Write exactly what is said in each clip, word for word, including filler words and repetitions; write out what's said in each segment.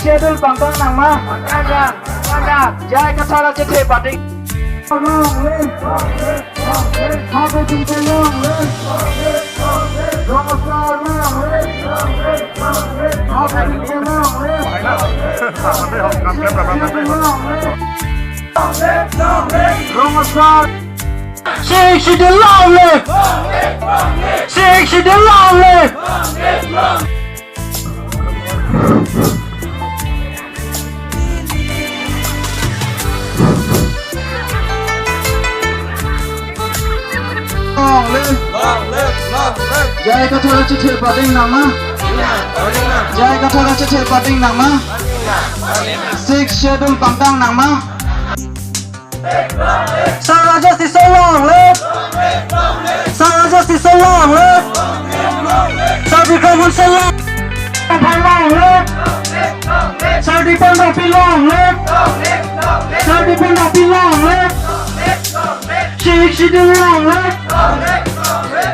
Schedule pangtang nang ma? Pangtang, pangtang. J I Kathar achethe pading. Long live, long live, long live. Happy birthday, long live, long live, long live. Rong Asar, long live, long live, long live. Happy birthday, long live. Long live, long live. Rong Asar. Sixth Schedule long live! Sixth Schedule long live! Long live! Long live! Long live! J I Kathar achethe pading nang ma? J I Kathar achethe pading nang ma? Sixth Schedule pangtang nang ma? Sir Rajesh Tisso long live! Sir Rajesh Tisso long live! Sir Bikram Hanse long live! Sir Dipen Rongpi long live! Sir Dipen Rongpi long live! Sixth Schedule long live!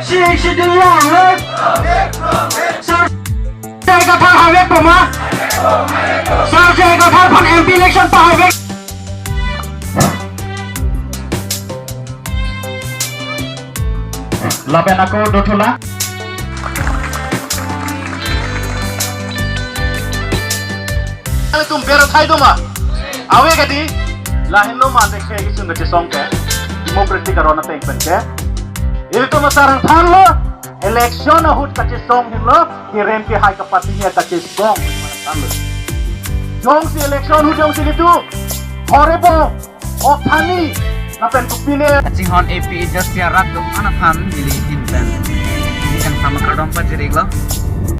Sixth Schedule long live! Sir J I Kathar haivepo ma? Sir J I Kathar aphan M P election pahaive. Lapen ako dothulang. Ilitum bera thai do ma? Ave kadi. Lahenlo ma te ke isun kachesong ke. Democratic aron ateng pen ke. Ilitum asarthanlo. Election ahut kachesong henlo, kerem kehai kapatini kachesong henlo. Jongsi election ahut jongsi ilitum horebo, othani, lapen kopine. Kachinghon A P H L C arat do-an aphan neli ahin pen neli kangsam akardom pajir-iklo.